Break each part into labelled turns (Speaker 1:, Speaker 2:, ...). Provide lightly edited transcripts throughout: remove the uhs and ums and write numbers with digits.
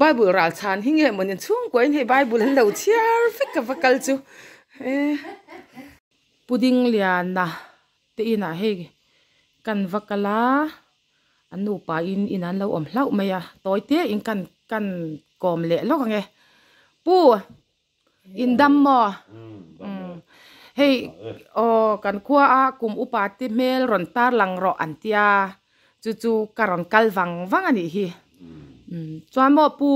Speaker 1: Bible ral chhan hi nge mawni chhungkua in hei Bible an lo chhiar vek ka va kal chu e pudding liana te inah hei kan va kal a an nupa in in an lo awm hlauh mai a tawi te in kan kan kawm leh lawk ang e pu in dam maw hei aw kan khua a kum upa te hmel rawn tar lang rawh an tia chu chu ka rawn kal vang vang a nih hi chuan maw pu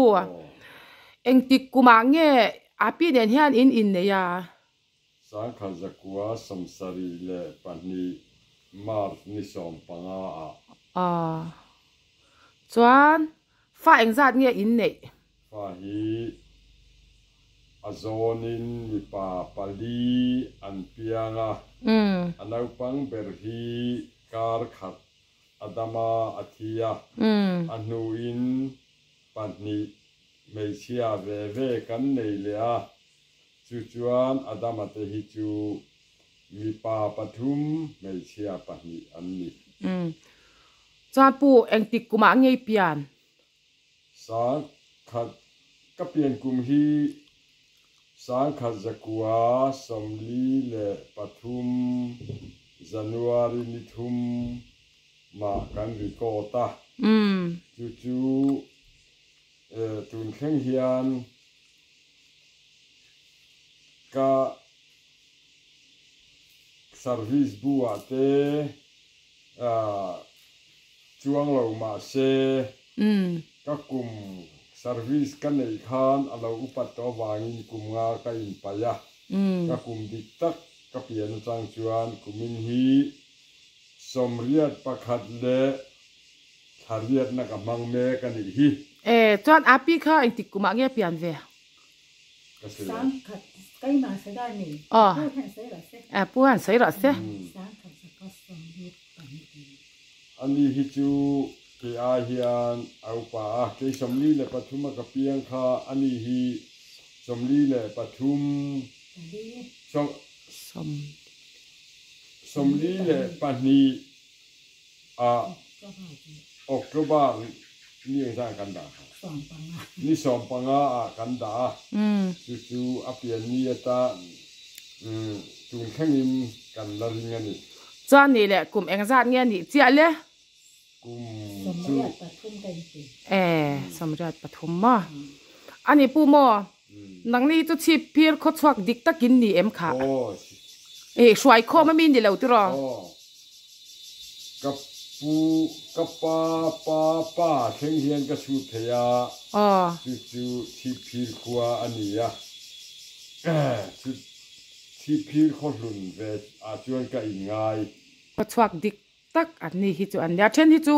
Speaker 1: engtik kumah nge a pi nen hian in innei a.
Speaker 2: Sangkhat zakua 72 March ni 15 ah.
Speaker 1: Aw. Chuan fa engzat nge in neih?
Speaker 2: Fa hi a zawnin mipa pali an piang a, a naupang ber hi kar khat a dam a, a thi a, a hnuin pahnih hmeichhia ve ve kan nei leh a, Chu chuan Adama te hi chu mipa pathum, hmeichhia pahnih an ni.
Speaker 1: Umm. Chuan pu engtik kumah ngei pian?
Speaker 2: Sangkhat ka pian kum hi sangkhat zakua 43 January ni thum mah kan record a. Chu chu tun thleng hian Ka service bu ah te chuang lo mahse ka kum service ka neih khan a lo upat tawh avangin kum nga ka inpaih a, ka kum dik tak ka pian atang chuan kumin hi 81 leh thla riatna ka hmang mek a nih hi.
Speaker 1: E, chuan Api kha engtik kumah nge pian ve?
Speaker 2: Ka sawi a.
Speaker 3: Sangkhat keimah sawi ni.
Speaker 1: Aw.
Speaker 3: Pu hian sawi rawh se.
Speaker 1: E, pu hian sawi rawh se.
Speaker 3: Sangkhat zaka 42.
Speaker 2: Ani hi chu kei ai hian a upa a, kei 43 a ka piang kha ani hi 43
Speaker 3: Pali.
Speaker 2: sawm
Speaker 1: Sawm.
Speaker 2: 42 a October ni engzah kan dah kha? Ni 15 ah kan dah a, chu chu a pian ni ata tun thlengin kan la ring a ni.
Speaker 1: Chuan nih leh kum engzat nge nih chiah le?
Speaker 2: Kum chu.
Speaker 1: E, 83 maw? A ni pu maw? Nangni chu chhip phir khawchhuak dik takin ni em kha? E, hruai khawm ami ni lo tiraw?
Speaker 2: Aw, ka pu, ka pa, pa, pa thleng hian ka chhut thei a, chu chu chhip phir khua a ni a, chu chhip phir khaw hlun ve ah chuan ka inngai.
Speaker 1: Khawchhuak dik tak an ni hi chu an nia. Then hi chu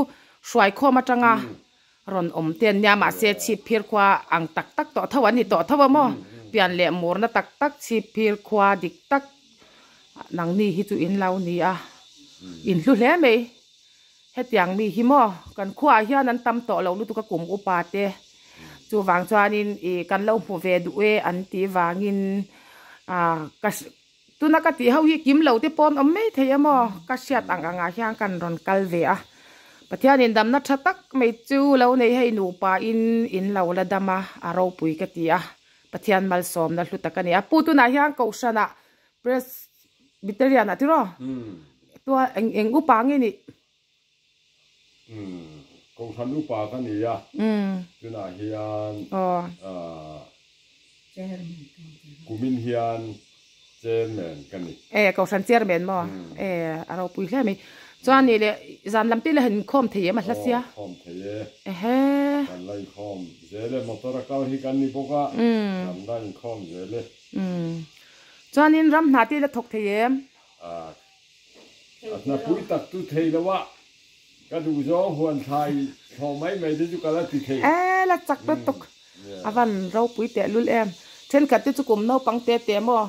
Speaker 1: hruai khawm atanga rawn awm te an nia mahse chhip phir khua ang tak tak tawh tho an ni tawh tho a maw? Pian leh murna tak tak chhip phir khua dik tak nangni hi chu in lo ni a, in hlu hle mai. Hetiang mi hi maw kan khuaah hian an tam tawh lo lutuk a kum upa te chuvang chuanin ih kan lo hmu ve duh e an tih vangin ah ka Tuna ka tih ho hi kim lo te pawh an awm mai thei a maw? Ka hriat ang angah hian kan rawn kal ve a. Pathianin damna tha tak mai chu lo nei hei nupa in in lo la dam a, a ropui ka ti a. Pathian malsawmna hlu tak a ni a. Pu tunah hian Kohhranah Presbyterian ah tiraw? Tua eng eng upa nge nih?
Speaker 2: Kohhran upa ka ni a, tunah hian kumin hian chairman ka ni.
Speaker 1: E, Kohhran chairman maw? E, a ropui hle mai. Chuan nih leh zan lam te la han inkhawm thei em a hla sia?
Speaker 2: Aw, khawm thei e.
Speaker 1: Ehe.
Speaker 2: Kan la inkhawm zel e, motor a kal hi kan ni bawk a, kan la inkhawm zel e.
Speaker 1: Chuanin ram hna te la thawk thei em?
Speaker 2: A hnapui tak tu thei lo a, ka duh zawng huan thlai thlawh mai mai te chu ka la ti thei.
Speaker 1: E la chak ta tuk, a van ropui teh lul em. Thenkhat te chu kum naupang te te maw,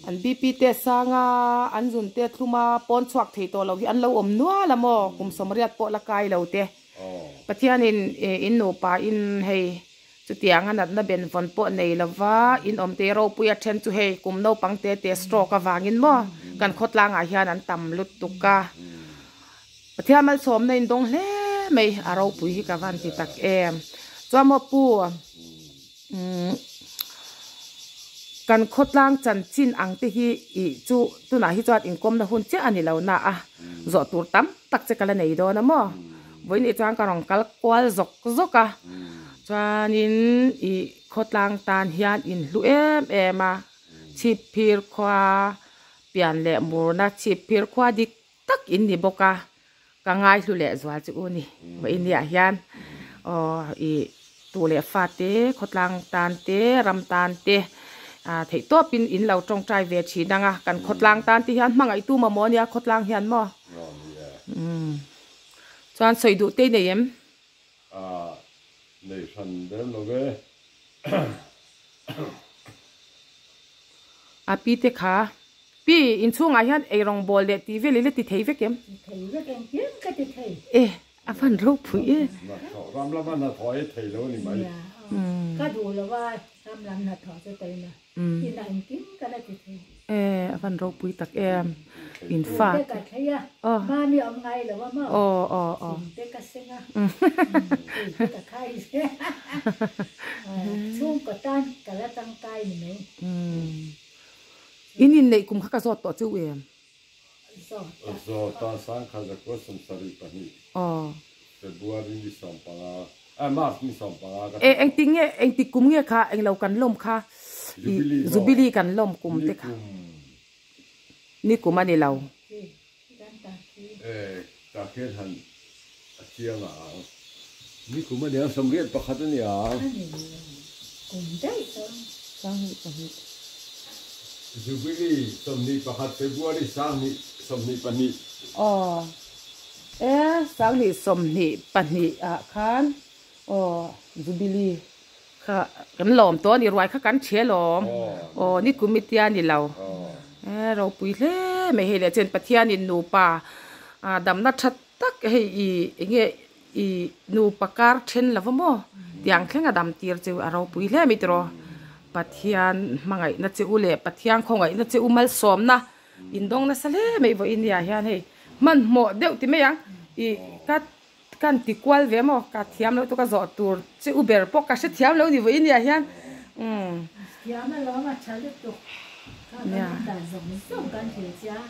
Speaker 1: an BP te sang a, an zun te thlum a, pawn chhuak thei tawh lo hi an lo awm nual a maw, kum 80 pawh la kai lo te. Pathianin in nupa in hei Chutiang a natna benvawn pawh nei lova in awm te ropui a then chu hei kum naupang te te stroke avangin maw kan khawtlangah hian an tam lutuk a. Pathian malsawmna in dawng hle mai a ropui hi ka van ti tak em chuan maw pu umm kan khawtlang chanchin ang te hi ih chu tunah hi chuan inkawmna hun chiah a ni lo na a zawh tur tam tak che ka la nei dawn a maw vawiin ih chuan ka rawn kal kual zawk zawk a chuanin ih khawtlang tan hian inhlu em em a chhipphir khua pian leh murna chhipphir khua dik tak in ni bawk a ka ngaihlu leh zual chu u ni vawiin ni ah hian aw ih tu leh fa te khawtlang tan te ram tan te ah theih tawp in in lo tawngtai ve thin ang a kan khawtlang tan te hian hmangaih tu mamawh ania khawtlang hian maw umm chuan sawi duh te i nei em?
Speaker 2: Ah nei hran lem lo ve.
Speaker 1: A pi te kha, Pi, inchhungah hian eirawng bawl leh tih vel i la ti thei vek em?
Speaker 3: Ti thei vek eng tin ka ti thei.
Speaker 1: E, a van ropui e.
Speaker 2: Hnathawh ram lama hnathawh ei thei lo a ni mai.
Speaker 3: Nia, ka duh lo a, ram lam hnathawh chu taima. Inah engkim ka la ti thei.
Speaker 1: E, a van ropui tak em. In fa.
Speaker 3: Thing te ka thlei a, mami awm ngai lo a maw? Thing te ka seng a, tui te ka khai zel a. Chhungkaw tan ka la tangkai ni mai.
Speaker 1: In inneih kum kha ka zawt tawh chu em?
Speaker 3: Zawt a.
Speaker 2: Zawt a, sangkhat zakua 72. February ni 15, eh March ni 15 ka ti
Speaker 1: E engtik nge engtik kum nge kha englo kan lawm kha
Speaker 2: Jubilee maw?
Speaker 1: Jubilee kan lawm kum te kha.
Speaker 2: Nikum.
Speaker 1: Nikum a ni lo.
Speaker 2: E tah khian han a chiang a ang. Nikum a nia 81 a nia.
Speaker 3: A ni lo. Kum daih tawh.
Speaker 1: 22.
Speaker 2: Jubilee 21 February 2022.
Speaker 1: Aw. E, 2022 ah khan aw Jubilee kha kan lawm tawh a ni, ruai kha kan ṭhi alawm. Aw, ni committee a ni lo. E, ropui hle mai hei leh chuan Pathianin nupa damna ṭha tak hei i enge i nupa kar ṭhen lova maw tiang thleng a dam tir chu a ropui hle mai tiraw. Pathian hmangaihna che u leh Pathian khawngaihna che u malsawmna Indawng nasa hle mai vawiin ni ah hian hei hmanhmawh deuh ti mai ang ih ka ka han ti kual ve maw ka thiam loh chu ka zawh tur che u ber pawh ka hre thiam lo ni vawiin ni ah hian umm.
Speaker 3: Thiam alawm a tha lutuk kha kan awm dan zawng zawng kan thlir chiang.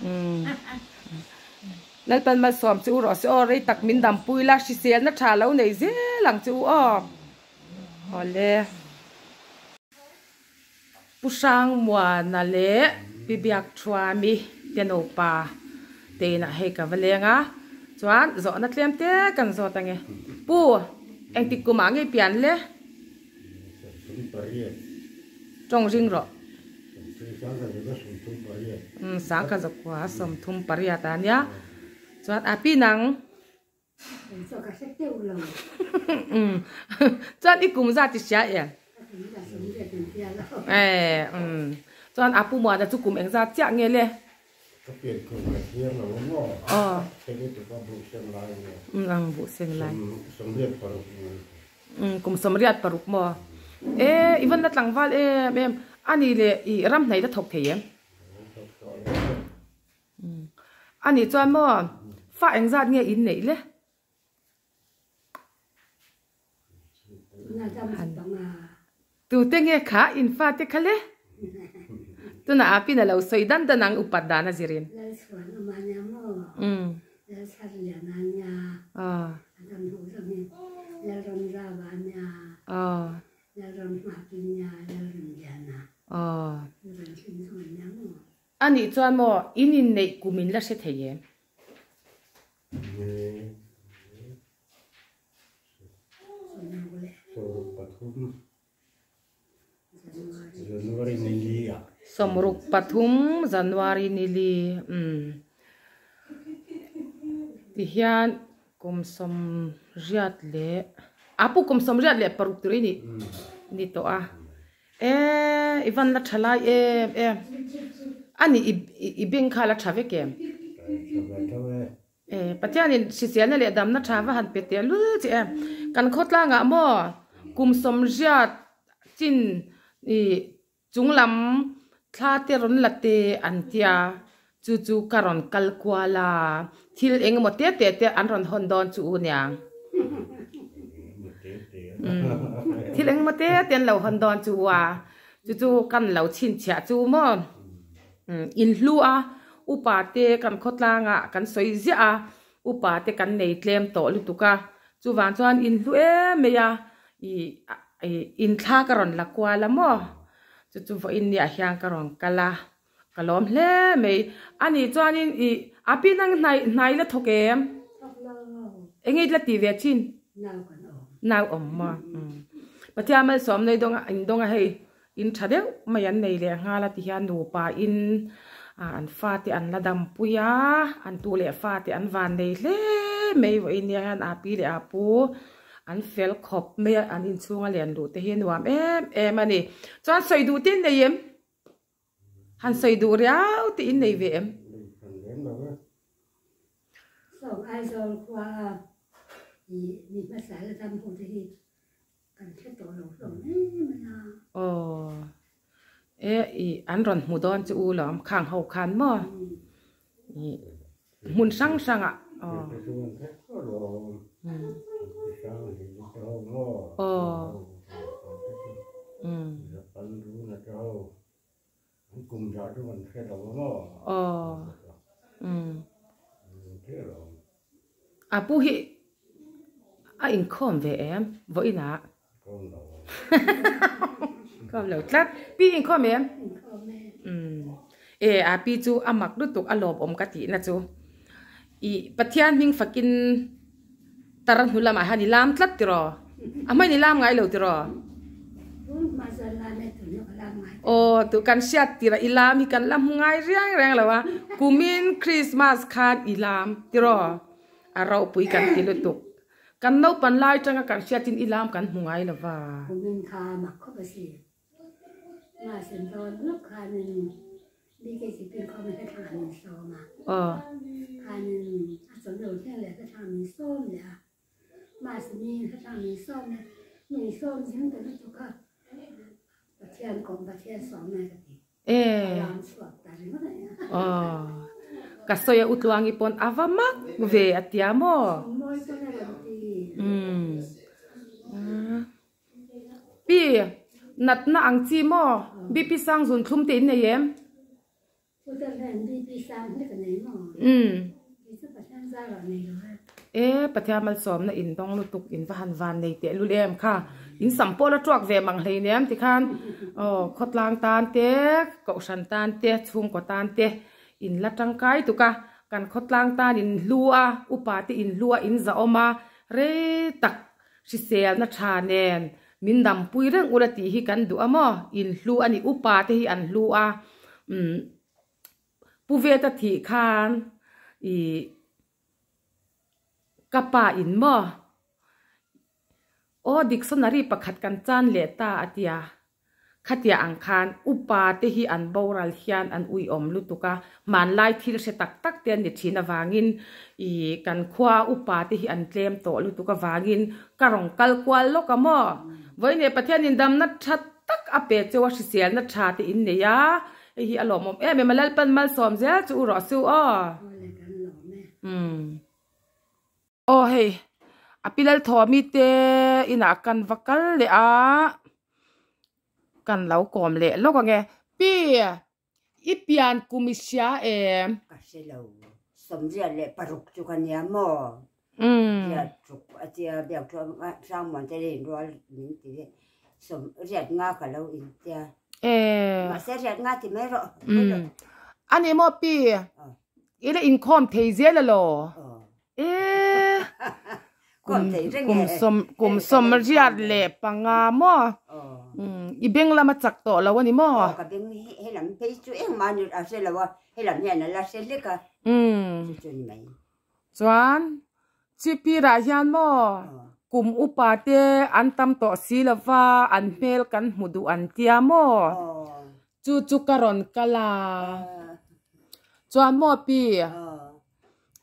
Speaker 1: Lalpan malsawm che u rawh se aw rei tak min dampui la hriselna tha lo nei zel ang che u aw. Awle. Pu Hrangmuana leh Pi Biakthuami te nupa te inah hei ka va leng a, chuan zawhna tlem te kan zawt ange. Pu, engtik kumah nge i pian le? Tawng ring rawh. Umm, sangkha zakua 38 a nia. Chuan a pi nang? Chuan i kum zat i hria em? Chuan a pu Muana chu kum engzat chiah nge le? Kum 86 maw? E i van la tlangval em em a ni le i ram hnaih la thawk thei em? A nih chuan maw fa engzat nge in neih le? Tute nge kha in fa te kha le? Tunah a pin a lo sawi dan dan ang upat dan a zirin. A nih chuan maw in inneih kum in la hre thei em? 63 January ni li umm tihian kum sawmriat leh a pu kum 86 tur i nih ni tawh a. E i van la tha lai em em a ni i beng kha la tha vek em e Pathianin hriselna leh damna tha va han pe teh lul che em kan khawtlangah maw kum sawmriat chin i chunglam thla te rawn la te an tia chu chu ka rawn kal kual a thil engemaw te te te an rawn hawn dawn chu u niang. Thil engemaw te te an lo hawn dawn chu a, chu chu kan lo chhinchhiah chu maw in hlu a, upa te kan khawtlangah kan sawi ziah a, upa te kan nei tlem tawh lutuk a, chuvang chuan in hlu em mai a, ih in thla ka rawn la kual a maw, chu chu vawiin niah hian ka rawn kal a. Ka lawm hle mai. A nih chuanin i a pi nang hnai hnai la thawk em?
Speaker 3: Thawk lo.
Speaker 1: Enge i la tih ve thin?
Speaker 3: Nau kan awm.
Speaker 1: Nau awm maw? Umm. Pathian malsawm nei dawnga in dawnga hei in tha deuh mai an nei leh nghal a ti hian nupa in an fate an la dampui a, an tu leh fate an van nei hle mai vawiin nia hian a pi leh a pu an fel khawp mai a, an inchhunga len luh te hi a nuam em em a ni. Chuan sawi duh te in nei em? Han sawi duh riau tih in nei ve em?
Speaker 3: Sawm Aizawl khua a i mi hmasa la dam ho te hi kan hre tawh lo hlawm em mai a.
Speaker 1: Aw e i an rawn hmu dawn chu u lawm khang ho khan maw i hmun hrang hrang ah aw aw aw a pu hi a inkhawm ve em vawiin ah Khawm lo tlat. Pi inkhawm em?
Speaker 3: Inkhawm e.
Speaker 1: Umm. E a pi chu a mak lutuk a lawm awm ka tih na chu. I Pathian hming fakin tar hnu lamah hian i lam tlat tiraw? A hmain i lam ngai lo tiraw?
Speaker 3: Tun hma chuan lam e tun ka lam ngai.
Speaker 1: Aw tu kan hriat tirah i lam hi kan la hmu ngai riang riang lo a. Kumin Christmas khan i lam tiraw? A ropui kan ti lutuk. Kan naupan lai tanga kan hriatin i lam kan hmu ngai lo va.
Speaker 3: Kumin kha mak khawp a si. Mahse dawn lawk khanin BKC pinkhawm hla thlang ah min sawm a. Khanin a chawn lo thleng leh hla thlang min sawm leh a. Mahse mi hla thlang min sawm leh min sawm zing ta lutuk kha Pathian kawm Pathian sawm ngai ka ti.
Speaker 1: E. Aw. Ka sawi a Utluangi pawn a va mak ve a tia maw? Umm. Pi, natna ang chi maw? BP sang zun thlum te in nei em? Umm. E Pathian malsawmna in dawng lutuk in va han van nei teh lul em kha in sam pawh la tuak ve mang hlei nem tikhan aw khawtlang tan te kohhran tan te chhungkaw tan te in la tangkai tuk a kan khawtlang tan in hlu a upa te in hlu a in zahawm a rei tak hriselna tha nen min dampui reng ula tih hi kan duh a maw in hlu a ni upa te hi an hlu a umm. Pu Veta thih khan i ka pa in maw? Aw dictionary pakhat kan chan leh ta a tia. Khatia ang khan upa te hi an boral hian an uiawm lutuk a, hmanlai thil hre tak tak te an ni thin avangin i kan khua upa te hi an tlem tawh lutuk avangin ka rawn kal kual lawk a maw? Vawiin Pathianin damna tha tak a pe cheu a hriselna tha te in nei a, Hei hi a lawmawm em em a, Lalpan malsawm zel chu u rawh su aw. Umm. Aw hei a pi Lalthawmi te inah kan va kal leh a, kan lo kawm leh lawk ange. Pi, i pian kum i hria em?
Speaker 4: Ka hre lo, sawmriat leh paruk chu ka nia maw?
Speaker 1: Umm.
Speaker 4: Riat ruk a tia biak thu a Hrangmuan te leh inrual min ti ve sawm riat nga ka lo in tia.
Speaker 1: Eh.
Speaker 4: Mahse riat nga ti mai rawh.
Speaker 1: Umm. A ni maw pi? I la inkhawm thei zel alaw? Eh.
Speaker 4: Khawm thei reng e.
Speaker 1: Kum sawm kum sawm riat leh panga maw? Umm. I beng lam a chak tawh lo a ni maw?
Speaker 4: Aw ka beng hi helam phei chu engmah a hre lo a, helam hian a la hre hlek a.
Speaker 1: Umm.
Speaker 4: Chu chu ni mai.
Speaker 1: Chuan Chipirah hian maw kum upa te an tam tawh si lova an hmel kan hmu duh an tia maw? Chu chu ka rawn kal a. Chuan maw pi,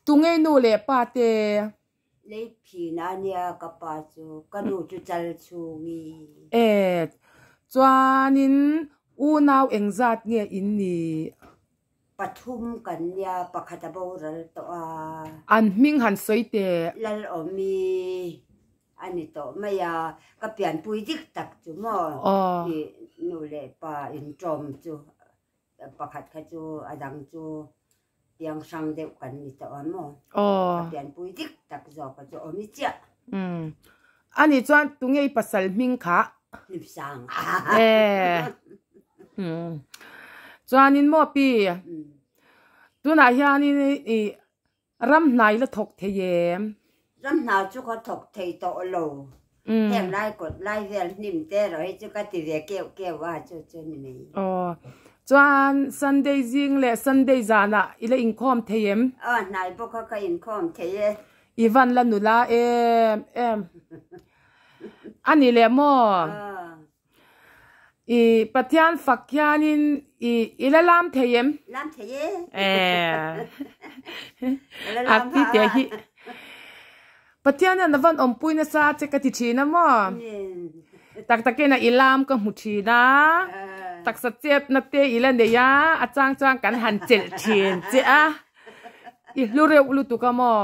Speaker 1: tungei nu leh pa te?
Speaker 4: Lei phin a nia ka pa chu, ka nu chu chal chhungi.
Speaker 1: E, chuanin unau engzat nge in nih?
Speaker 4: Pathum kan nia, pakhat a boral tawh a.
Speaker 1: An hming han sawi teh.
Speaker 4: Lalawmi, A ni tawh mai a, ka pianpui dik tak chu maw i nu leh pa inṭawm chu pakhat kha chu a dang chu piang hrang deuh kan ni tawh a maw, ka pianpui dik tak zawk kha chu awm i chiah.
Speaker 1: A nih chuan tunge i pasal hming kha?
Speaker 4: Hnipsang.
Speaker 1: Chuanin maw pi, tunah hianin i Ram hnai la thawk thei em?
Speaker 4: Ram hna chu ka thawk thei tawh lo. Heng lai kawt lai vel hnim te erawh hi chu ka ti ve keuh keuh a, chu chu ni mai.
Speaker 1: Aw, chuan Sunday zing leh Sunday zanah i la inkhawm thei em?
Speaker 4: Aw, hnai bawk a ka inkhawm thei e.
Speaker 1: I van la nula em em. A ni leh maw?
Speaker 4: Aw.
Speaker 1: I Pathian fak hianin i i la lam thei em?
Speaker 4: Lam thei e.
Speaker 1: Eh.
Speaker 4: La lam
Speaker 1: ha. Te hi. Pathian hian a van awmpui nasa che ka ti thin a maw? Tak takin a i lam ka hmu thin a. Taksa chetna te i la nei a, a chang chuan kan han chelh thin che a. I hlu reuh lutuk a maw?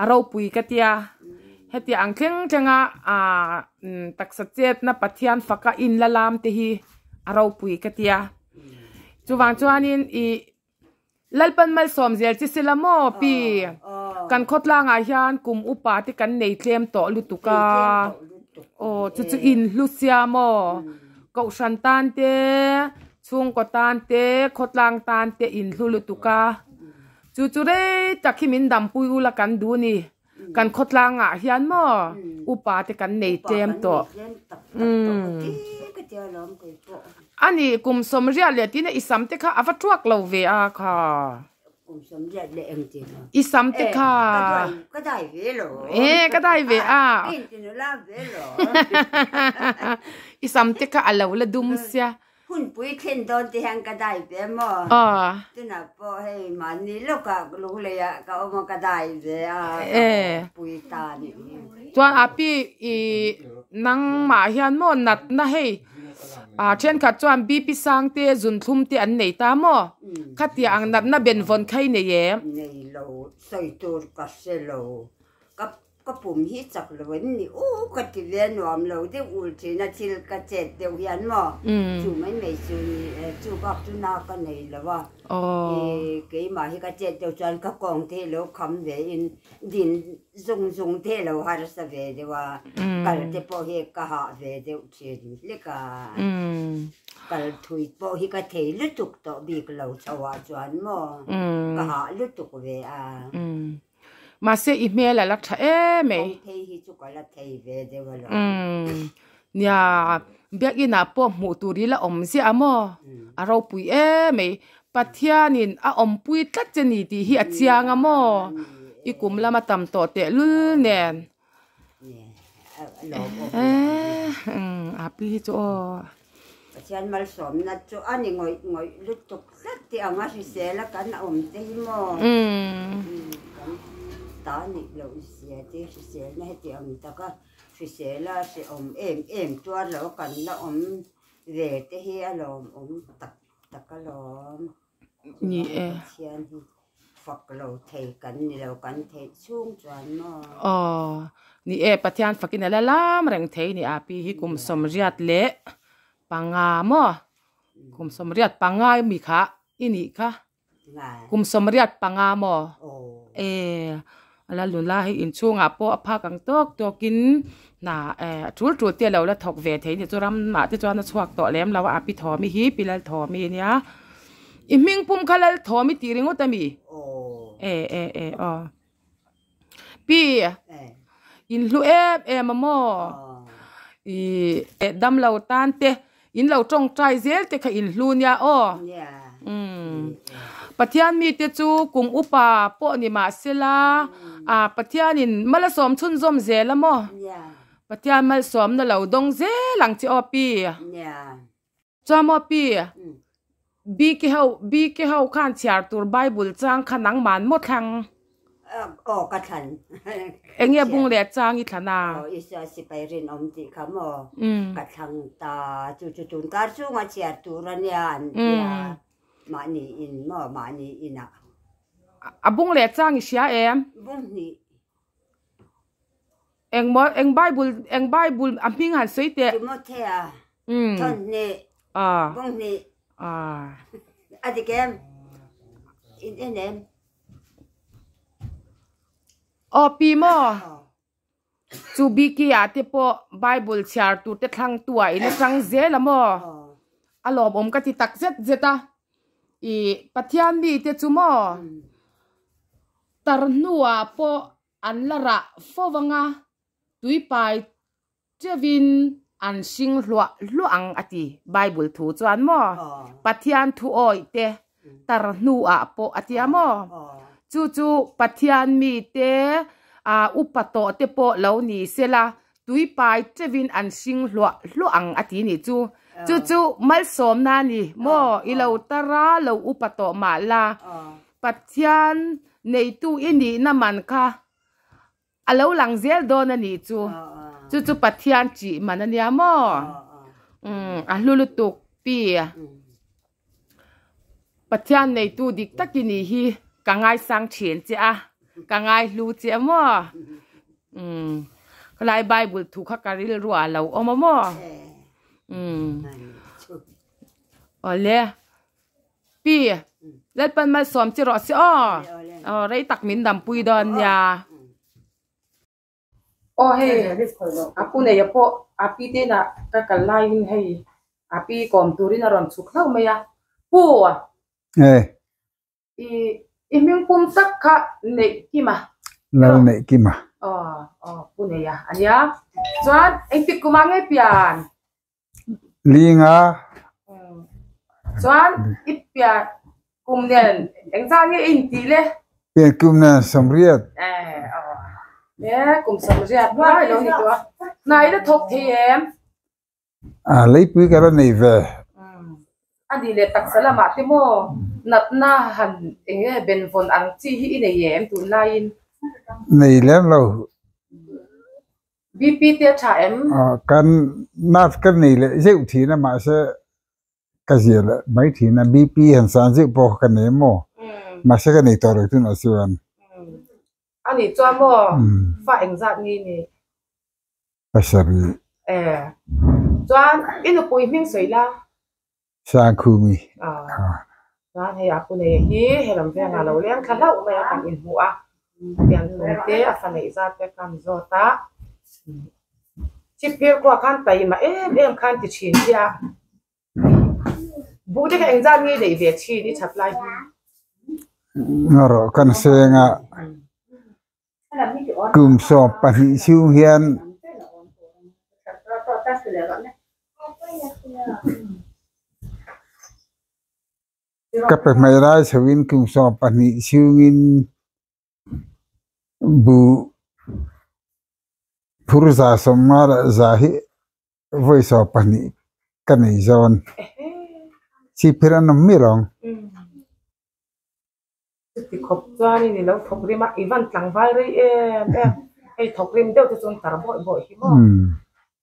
Speaker 1: A ropui ka tia. Heti ang thleng thlenga aah taksa chetna Pathian faka in la lam te hi a ropui ka tia. Chuvang chuanin ih Lalpan malsawm zel chi sila maw pi? Kan khawtlangah hian kum upa te kan nei tlem tawh lutuk a. Aw chu chu in hlu sia maw? Kohhran tan te, chhungkaw tan te, khawtlang tan te in hlu lutuk a. Chu chu rei tak hi min dampui ula kan duh ni. Kan khawtlangah hian maw upa te kan nei tlem tawh. A ni kum sawmriat leh tina i sam te kha a va tuak lo ve a kha. I sam te kha. E ka dai ve a. I sam te kha a lo la dum sia.
Speaker 4: Hunpui thlen dawn te hian ka dai ve maw? Tunah pawh hei mahni lawkah lungleiah ka awm a ka dai ve a, ka pui ta a nih hi.
Speaker 1: Chuan a pi i nangmah hian maw natna hei thenkhat chuan BP sang te zunthlum te an nei ta maw? Khatiang ang natna benvawn kha i nei em?
Speaker 4: Nei lo, sawi tur ka hre lo. Ka Ka pum hi chak lo em ni u ka ti ve nuam lo deuh ul thin a thil ka chet deuh hian maw chu mai mai chu ni chu bak chu na ka nei lo a i keimah hi ka chet deuh chuan ka kawng te hi lo kham ve in din zung zung te lo harsa ve deuh a kal te pawh hi ka hah ve deuh thin hlek a kal thui pawh hi ka thei lutuk tawh bik lo chho ah chuan maw ka hah lutuk ve a.
Speaker 1: Mahse i hmel a la tha em ei.
Speaker 4: Kawng phei hi chu ka la thei ve deuh a lo.
Speaker 1: Umm nia biakin ah pawh hmuh tur hi la awm ziah a maw? A ropui em ei. Pathianin a awmpui tlat che ni tih hi a chiang a maw? I kum lama tam tawh tehlul nen. Eeh a pi hi chu aw.
Speaker 4: Pathian malsawmna chu a ni ngawih ngawih lutuk tlat tih ang a hrisel a kan awm te hi maw kan ta nih loh zia te hriselna heti ang taka hrisela hrehawm em em tuar lo a kan la awm ve te hi a lawmawm tak tak alawm.
Speaker 1: Ni e.
Speaker 4: Pathian hi fak lo thei kan ni lo kan theih chhung chuan maw.
Speaker 1: Aw ni e Pathian fakin a la lam reng thei ni a pi hi kum sawmriat leh panga maw kum sawmriat panga mi kha i nih kha kum sawmriat panga maw e A la nula hei inchhungah pawh a phak ang tawk tawkin hna eh a tul tul te a lo la thawk ve thei a ni chu ramah te chuan a chhuak tawh lem lo a a pi Thawmi hi pi Lalthawmi a nia i hming pum kha Lalthawmi tih ringawt a mi e e e aw pi in hlu em em a maw ih damlo tan te In lo tawngtai zel te kha in hlu nia aw. Umm. Pathian mite chu kum upa pawh ni mah sela a Pathianin malsawm chhunzawm zel a maw? Pathian malsawmna lo dawng zel ang che aw pi. Chuan maw pi, BK ho BK ho khan chhiar tur Bible chang kha nangman maw thlang?
Speaker 4: Aw ka thlan.
Speaker 1: Enge bung leh chang i thlan a?
Speaker 4: Aw Isua sipai rinawm tih kha maw ka thlang ta chu chu tun kar chhunga chhiar tur a nia an tia mahni in maw mahni inah.
Speaker 1: A bung leh chang i hria em?
Speaker 4: Bung hnih.
Speaker 1: Eng maw eng bible eng bible a hming han sawi teh.
Speaker 4: Timothea thawn hnih bawng hnih a dik em? In en em?
Speaker 1: Aw pi maw? Chu Biki ah te pawh bible chhiar tur te thlang tu ah in atang zel a maw? A lawmawm ka ti tak zet zet a. Ih Pathian mi te chu maw? Tar hnuah pawh An la rah fo vanga tuipai teuhin an hring hluah hluah ang a ti. Bible thu chuan maw? Pathian thu awih te tar hnuah pawh a tia maw? Chu chu Pathian mite upa tawh te pawh lo ni sela tuipai teuhin an hring hluah hluah ang a ti nih chu. Chu chu malsawmna a ni maw? I lo tar a, lo upa tawh mah la. Pathian neitu i nihna man kha a lo lang zel dawn a nih chu. Chu chu Pathian chih man a nia maw? Umm a hlu lutuk pi. Pathian neitu dik tak i nih hi ka ngaisang thin che a, ka ngaihlu che a maw? Umm khawlai Bible thu kha ka rilru ah a lo awm a maw? Umm awle. Pi, Lalpan malsawm chi rawh se aw. Aw rei tak min dampui dawn nia. Aw hei a pu nei a pawh a pi te inah ka kal laiin hei a pi kawm turin a rawn chhuk hlauh mai a. Pu i i hming pum tak kha neih kim a.
Speaker 5: Lal neih kim a.
Speaker 1: Aw aw pu nei a ania. Chuan engtik kumah nge pian?
Speaker 5: Linga.
Speaker 1: Chuan i pian kum nen engzah nge i intih le?
Speaker 5: Pian kum nen sawmriat.
Speaker 1: Eh aw e kum sawmriat mai lo ni tawh a. Hna i la thawk thei em?
Speaker 5: A leipui ka la nei ve.
Speaker 1: A nih leh taksa lamah te maw natna han eng nge benvawn ang chi hi i nei em tunlaiin?
Speaker 5: Nei lem lo.
Speaker 1: BP te a tha em?
Speaker 5: Kan nerve ka nei leh zeuh thin a mahse ka zia leh mai thin a BP han san zeuh pawh ka nei maw mahse ka nei tawh lo tunah chuan.
Speaker 1: A nih chuan maw fa engzat nge ni?
Speaker 5: Pasarih.
Speaker 1: Eh chuan i nupui hming sawi la.
Speaker 5: Sangkhumi.
Speaker 1: Chuan hei a pu nei hi helam vengah lo leng thla hlauh mai a kan inhmuh a, piantum te a fa neih zat te kan zawt a, chip phir khuah khan taima em em khan ti thin che a, buh te kha engzat nge neih ve thin i that lai hi?
Speaker 5: Ngarawh kan seng a, kum 12 chhung hian Ka pe hmai lai chhoin kum 12 chhungin buh phur 150 leh za hi vawi 12 ka nei zawn. Chhipphir an awm miah lo ang.
Speaker 1: Chuti khawp chuanin i lo thawk rim a, i van tlangval rei em em, hei thawk rim deuh te chuan tar bawih bawih hi maw?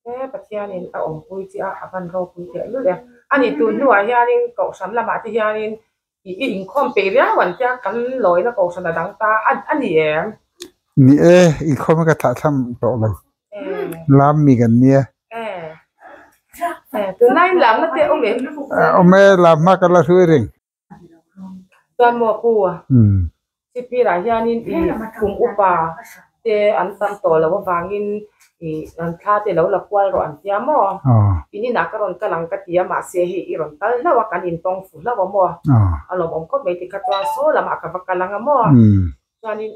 Speaker 1: He Pathianin a awmpui che a, a van ropui teh lul em. Ani tun hnuah hianin Kohhran lamah te hianin i i inkhawm peih riau an tia kan lawina Kohhran a dang ta a ni em?
Speaker 5: Ni e, inkhawm hi ka thlahthlam tawh lo. Lam mi kan nia.
Speaker 1: Tunlaiin lamna te a awm em?
Speaker 5: Awm e, lam hma ka la hruai reng.
Speaker 1: Chuan maw pu Chipirah hianin i kum upa te an tam tawh loh avangin i an thla te lo la kual rawh an tia maw? In inah ka rawn kal ang ka ti a mahse hei i rawn kal hlauh a kan intawng fu hlauh a maw? A lawmawm khawp mai tikha chuan saw lamah ka va kal ang a maw? Chuanin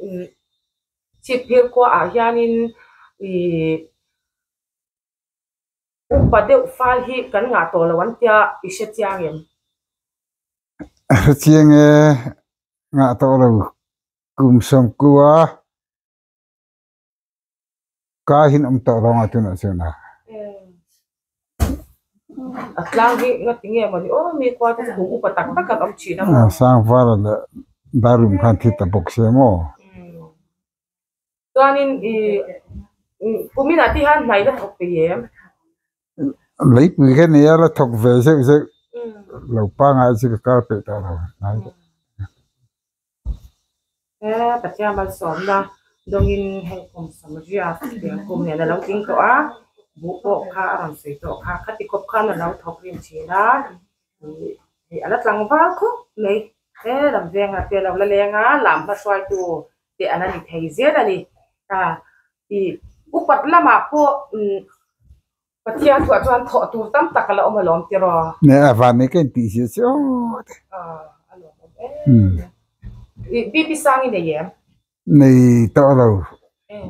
Speaker 1: Chipir khuaah hianin i Upa deuh fal hi kan ngah tawh lo an tia i hre chiang em?
Speaker 5: A hre chiang e, ngah tawh lo kum 90 ka hin awm tawh lo anga tunah chuan a.
Speaker 1: A tlang hi ngati nge mawni aw mi khua te chu kum upa tak tak an awm thin a maw?
Speaker 5: Sangvala leh Darrum khan thi ta bawk se maw?
Speaker 1: Chuanin i kuminah te hian hnai la thawk thei em?
Speaker 5: Leipui ka nei a, la thawk ve zeuh zeuh lo pangai chu ka kal peih tawh lo hnai deuh.
Speaker 1: He Pathian malsawmna Dawngin hei kum sawmriat pian kum nen a lo tling tawh a, buh pawh kha a rawn sawi tawh kha, khati kawp khan a lo thawk rim thin a, ih hei a la tlangval khawp mai, he lam vengah te a lo la leng a, lam hma hruaitu te a la ni thei zel a ni, ah ih upat lamah pawh umm Pathian thuah chuan thawh tur tam tak a la awm alawm tiraw?
Speaker 5: Ne a van nei ka intih zia che aw te.
Speaker 1: Ah, a lawm awm em. I BP sang i nei em?
Speaker 5: Nei tawh lo.
Speaker 1: Eh,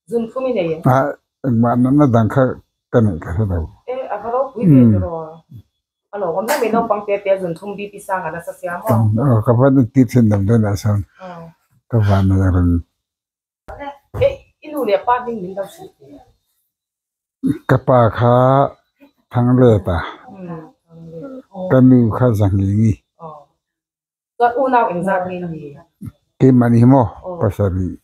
Speaker 1: zun thum i nei em?
Speaker 5: Ah, engmah natna dang kha ka neih ka hre lo.
Speaker 1: Eh, a va ropui ve tiraw? A lawm awm hle mai, naupang te te zun thum BP sang a nasa sia maw?
Speaker 5: Aw, ka van intir thin dam dawn ah sawn ka van a rawn Ka pa kha Thanglet a, ka nu kha Zahngini. Keimah ni hi maw pasarih.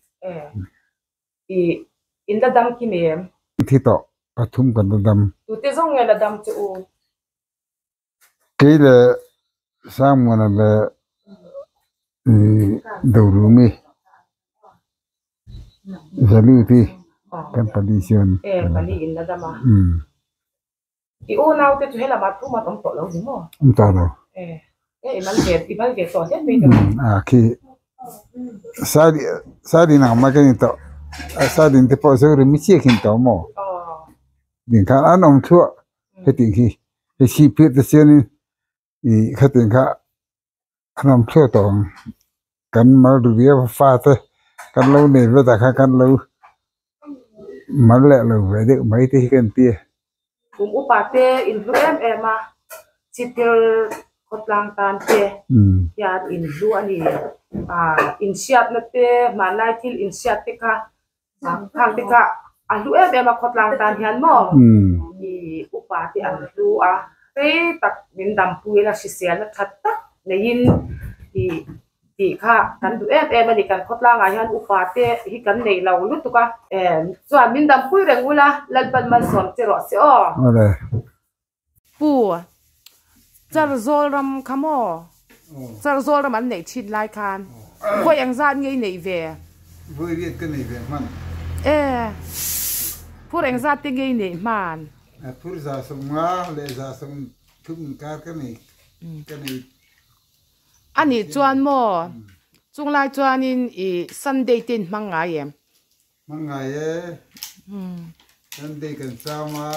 Speaker 5: Thi tawh pathum kan la dam. Kei leh Sangmuana leh Dorumi Zaluti kan pali chuan awm tawh lo. A khi Saidin ang mai ka ni tawh Saidin te pawh chu remi chiah khin tawh maw dingkhan an awm thluah heti khi. Hei sih piah te chuanin ih khatiang kha an awm thluah tawh ang kan mal ru viau a fa te kan lo nei vet ah khan kan lo mal leh lo ve deuh mai te hi ka inti a.
Speaker 1: Kum upa te inhlu em em a, chipir khawtlang tan te hian inhlu a ni. Inhriatna te hmanlai thil inhriat te kha Khang te kha a hlu em em a khawtlang tan hian maw i upa te an hlu a, rei tak min dampui la hriselna that tak neiin i tih kha kan duh em em a ni. Kan khawtlangah hian upa te hi kan nei lo lutuk a, chuan min dampui reng ula Lalpan malsawm che rawh se aw. Pu, Charzawl ram kha maw? Charzawl ram an neih thin lai khan vawi eng zat nge i neih ve?
Speaker 5: Vawi riat ka nei ve hman.
Speaker 1: E, phur eng zat te nge i neih hman?
Speaker 5: Phur za sawmnga leh za sawmthum inkar ka nei ka nei.
Speaker 1: A nih chuan maw, chunglai chuanin i Sunday te in hmang ngai em?
Speaker 5: Hmang ngai e. Sunday kan cham a,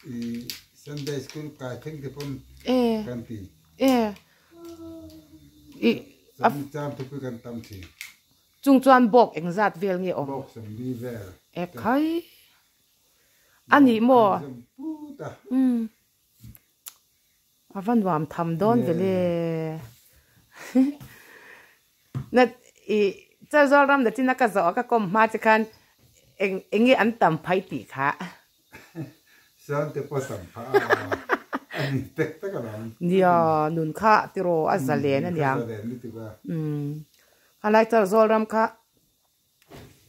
Speaker 5: i Sunday school kai thleng te pawn kan ti. Cham te pawh kan tam thin.
Speaker 1: Chung chuan bawk engzat vel nge awm?
Speaker 5: Bawk sawmli vel.
Speaker 1: E khai. A nih maw? A va nuam tham dawn ve le. Na i Chawzawl ram na chin a ka zawh a ka kawm hma che khan eng eng nge an tam phai tih kha.
Speaker 5: Chuan te pawh tam phah a a ni tek tak a lam.
Speaker 1: Nia nun kha tiraw a zalen a niang.
Speaker 5: Kha zalen lutuk a.
Speaker 1: Umm khalai Chawzawl ram kha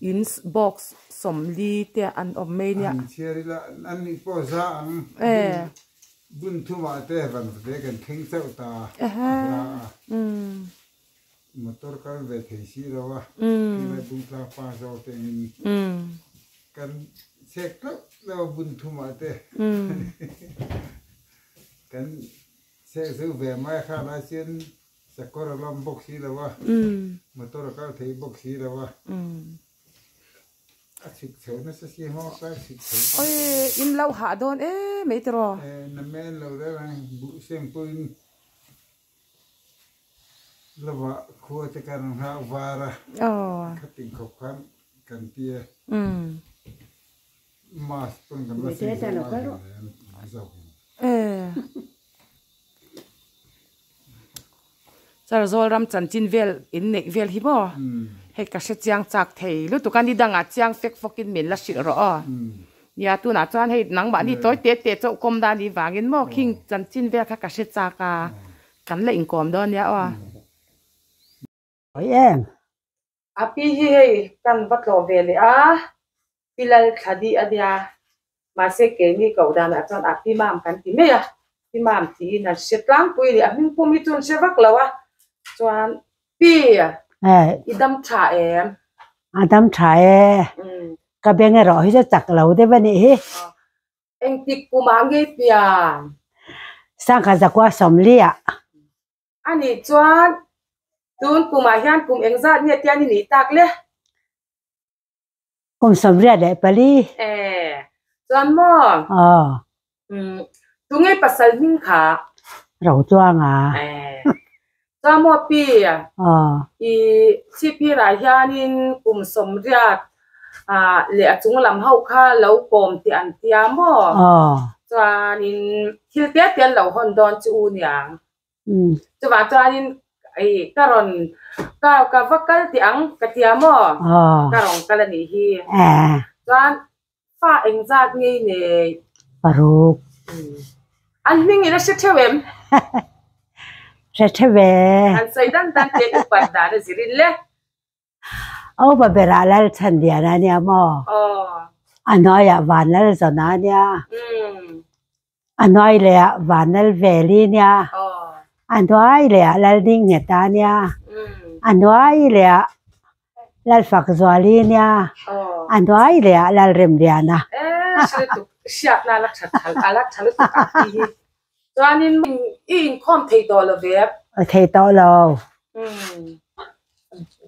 Speaker 1: In box sawmli te an awm mai nia.
Speaker 5: An chhiar ila an nih pawh za ang. Bun thumah te van ve kan thleng chauh ta a hla a. Motor kal ve thei si lo a. Khilai Bungtlang pa zawk te angin kan chhek tlauh tlauh a bun thumah te kan chhek zeuh ve mai a kha lai chuan Sakawr a lawm bawk si lo a, motor a kal thei bawk si lo a, a chhuk chho nasa si hmawk a chhuk chho.
Speaker 1: Oi, in lo hah dawn em mai tiraw?
Speaker 5: Eh, na men lo reng ang, buh seng pawhin lovah khua te kan nghak var a, khatin khawp khan kan ti a, mask pawn kan la seng zawk a zawk.
Speaker 1: Eh. Charzawl ram chanchin vel in neih vel hi maw hei ka hre chiang chak thei lutuk a ni dangah chiang fek fawkin min la hrilh rawh aw nia tunah chuan hei nangmahni tawi te te chauh kawm dan ni vangin maw khing chanchin vel kha ka hre chak a kan la inkawm dawn nia aw.
Speaker 3: Oi em.
Speaker 1: A pi hi hei kan va tlawh ve leh a, Pi Lalthladi a nia. Mahse keini koh danah chuan a pi mam kan ti mai a, pi mam tiin an hre tlangpui a ni. A hming pum hi chu an hre vak lo a, chuan Pi i dam tha em?
Speaker 3: A dam tha e. Ka beng erawh hi chu chak lo deuh a nih hi.
Speaker 1: Engtik kumah ngei pian?
Speaker 3: Sangha zakua sawmli ah.
Speaker 1: A nih chuan tun kumah hian kum engzat nge tian i nih tak le?
Speaker 3: Kum 84.
Speaker 1: E, chuan maw?
Speaker 3: Aw.
Speaker 1: Umm, tunge pasal hming kha?
Speaker 3: Rochuanga.
Speaker 1: E, chuan maw pi?
Speaker 3: Aw.
Speaker 1: I chhiphirah hianin kum 80 ah leh a chung lam ho kha lo kawm tih an tia maw?
Speaker 3: Aw.
Speaker 1: Chuanin thil te te an lo hawn dawn chu u niang. Chuvang chuanin i ka rawn ka ka va kal tih ang ka tia maw? Ka rawn kal a nih hi. Chuan fa engzat ngei nei?
Speaker 3: Paruk.
Speaker 1: An hming in a hre theuh em?
Speaker 3: Hre theuh e.
Speaker 1: An sawi dan dan te upat dan a zirin le.
Speaker 3: Upa berah Lalchhanlian a nia maw? A hnuaiah Vanlalzawna a nia. A hnuai lehah Vanlalveli a nia. A hnuai lehah Laldingngheta a nia. A hnuai lehah Lalfakzuali a nia. A hnuai lehah Lalremliana.
Speaker 1: Chuanin i inkhawm thei tawh lo ve.
Speaker 3: Thei tawh lo.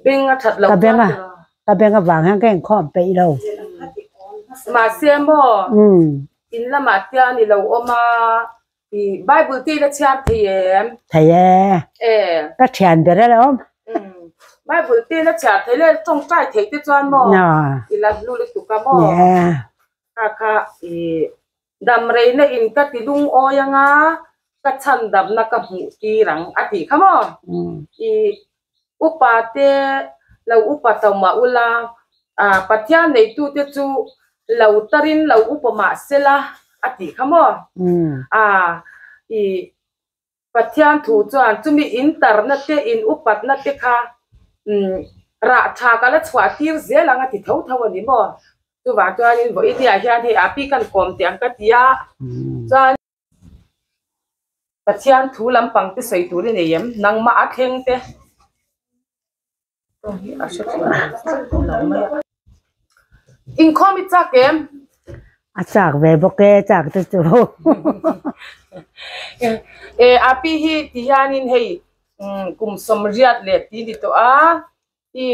Speaker 1: Beng a that lo
Speaker 3: Ka beng a ka beng avang hian ka inkhawm peih lo.
Speaker 1: Mahse maw in lamah tian i lo awm a, i Bible te i la chhiar thei em?
Speaker 3: Thei e.
Speaker 1: E.
Speaker 3: Ka thian ber a lo awm.
Speaker 1: Bible te i la chhiar thei le tawngtai thei te chuan maw i la hlu lutuk a maw? Kha kha i Damreina in ka ti lungawi anga ka chhandamna ka hmuh tir ang a tih kha maw? I upa te lo upa to mah ula, Pathian neitute chu lo tarin lo upa mah sela a tih kha maw? I Pathian thu chuan chumi in tarna te in upatna te kha rah tha ka la chhuah tir zel ang a ti tho tho a ni maw? Chuvang chuanin vawiin ah hian hei api kan kawm teh ang ka ti a, chuan Pathian thu lampang te sawi tur i nei em? Nangmah a thleng te. Inkhawm i chak em?
Speaker 3: A chak ve bawk e, chak te chu.
Speaker 1: E api hi ti hianin hei kum 80 ti ni tawh a, i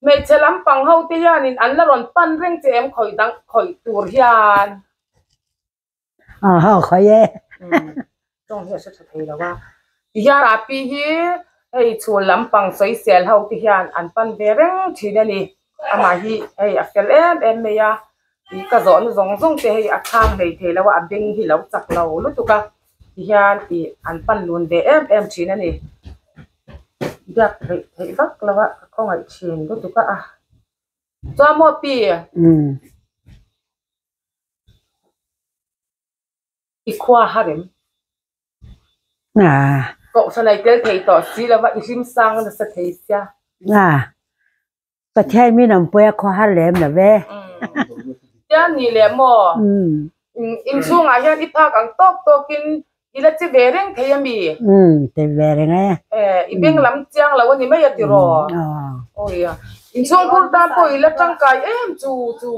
Speaker 1: hmeichhe lampang ho te hianin an la rawn pan reng che em khawih dang khawih tur hian.
Speaker 3: Aw khawi e.
Speaker 1: Tawng hi a hre tha thei lo a. Tihian api hi hei chhul lampang sawisel ho te hian an pan ve reng thin a ni. Amah hi hei a fel em em mai a. Ih ka zawhna zawng zawng te hei a chhang hlei thei lo a, a beng hi lo chak lo lutuk a. Tihian ih an pan lun ve em em thin a ni. Biak theih theih vak lo a, ka khawngaih thin lutuk a. Chuan maw pi? I khua har em? Kohhran ai tel thei tawh si lova i hlim sang nasa thei sia.
Speaker 3: Pathian min awmpui a khua har lem lo ve.
Speaker 1: Tiang ni leh maw? Inchhungah hian i phak ang tawk tawkin i la che ve reng thei a mi?
Speaker 3: Che ve reng e.
Speaker 1: I beng lam chiang lo a ni mai a tiraw? Awi a, inchhung khur tan pawh i la tangkai em chu chu.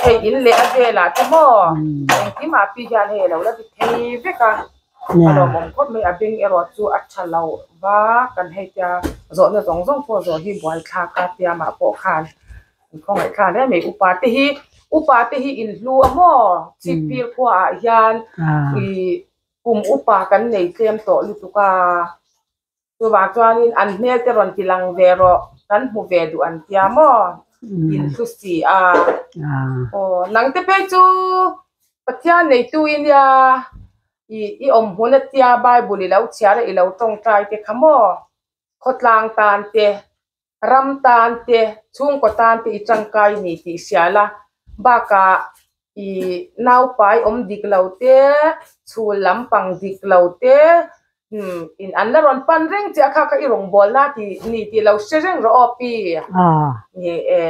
Speaker 1: Hei in leh a velah te maw engkim ah pi hian hei a lo la ti thei vek a, a lawmawm khawp mai a beng erawh chu a tha lo va kan hei tia zawhna zawng zawng pawh zawh hi buaithlak a tia mah pawh khan an khawngaih thla hle mai upa te hi upa te hi in hlu a maw chhipphir khua ah hian ih kum upa kan nei tlem tawh lutuk a chuvang chuanin an hmel te rawn ti lang ve rawh kan hmu ve duh an tia maw in hlu si a aw nang te phei chu Pathian neitu i nia ih i awm hun a tia Bible i lo chhiar a i lo tawngtai te kha maw khawtlang tan te Ram tan te, chhungkaw tan te i tangkai ni tih hria la, bakah i naupai awm dik lo te, chhul lampang dik lo te, umm in an la rawn pan reng che a kha kha i rawngbawlna tih ni tih lo hre reng rawh aw pi. Ni e,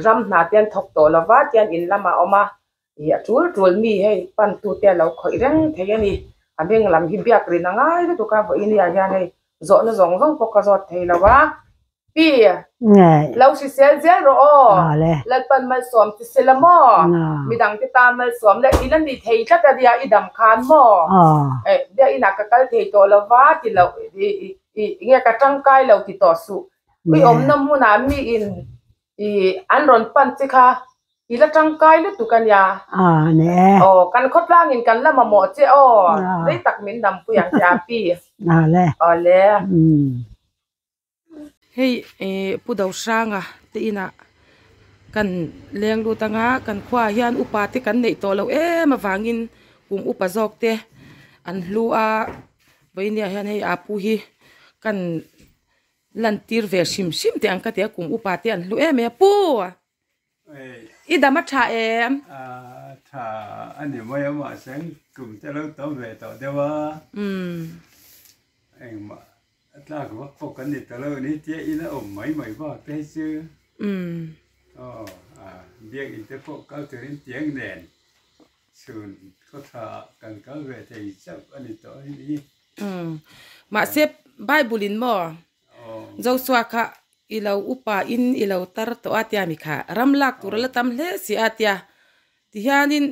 Speaker 1: ram hna te an thawk tawh lo va tian in lamah a awm a, i a tul tul mi hei pantute a lo khawih reng thei a ni. A beng lam hi biak rin a ngai lutuk a, vawiin ah hian hei zawhna zawng zawng pawh ka zawt thei lo a. Pi, lo hrisel zel rawh aw. Lalpan malsawm che se la maw? Midangte tan malsawm leh i la ni thei tlat a nia i dam khan maw? Eh, biakinah ka kal thei tawh lo va ti loh, i nge ka tangkai lo ti tawh suh. I awmna hmunah miin I an rawn pan che kha i la tangkai lutuk a nia. Aw, kan khawtlangin kan la mamawh che aw. Rei tak min dampui ang che a pi. Aw le. Hei Pu Dohranga te inah kan leng lut anga kan khuaah hian upa te kan neih tawh loh em avangin kum upa zawk te an hlu a, vawinia hian hei a pu hi kan Lantir ve hrim hrim teh ang ka ti a, kum upa te an hlu em em a, Pu! I dam a tha em?
Speaker 2: A tha a ni mai a, mahse kum te lo tam ve tawh deuh a, engmah a tlak vak pawh kan ni ta lo ni tia in a awm mai mai bak te hi chu aw biakinn te pawh kal turin tiang nen chhun khawtha ah kan kal ve thei chauh a ni tawh a ni.
Speaker 1: Mahse Bible in maw Joshua kha i lo upa in i lo tar tawh a tia mi kha ram lak tur a la tam hle si a tia tihianin